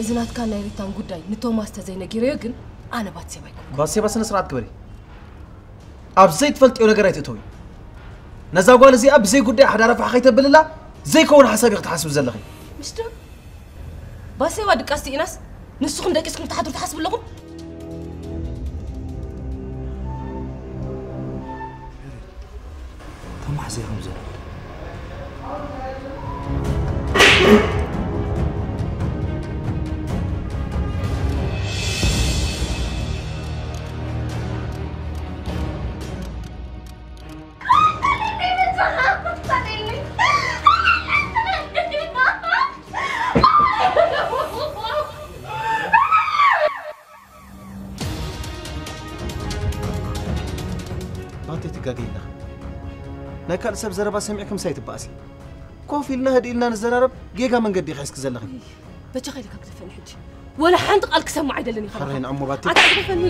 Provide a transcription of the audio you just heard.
እዚ ናትካ ናይ ሪታን ጉዳይ ንቶማስ ተዘይነጊረዮ ግን ኣነ ባትሴባ ኣይኮንኩ። ባትሴባ፣ ስነ ስርዓት ግበሪ። ኣብ ዘይትፈልጥዮ ነገር ኣይትእተዊ። ነዛ ጓል እዚኣ ብዘይ ጉዳይ ሓዳር ኣፋሕ ከይተብልላ ዘይከውን ሓሳብ ኢኺ ትሓስቢ ዘለኺ። ምሽ ዶ? ባትሴባ ድቃስ ስኢናስ ንስኹም ደቂስኩም ክትሓድሩ ትሓስቡ ኣለኹም? ተማሕዚኹም ዘሎ። ባቴ ትጋገይ ኣለኻ። ናይ ካልእ ሰብ ዘረባ ሰሚዕኪ ምሳይ ትበኣሲ። ኮፍ ኢልና ህድእ ኢልና ንዘራረብ። ጌጋ መንገዲ ኢኺ ሒዝኪ ዘለኺ። በጃኻ ኢልካ ግደፈኒ ሕጂ። ወላ ሓንቲ ቃል ክሰምዕ ኣይደልን ኢኻ። ሓራይ ንዕሞ ባቴ። ኣታ ግደፈኒ።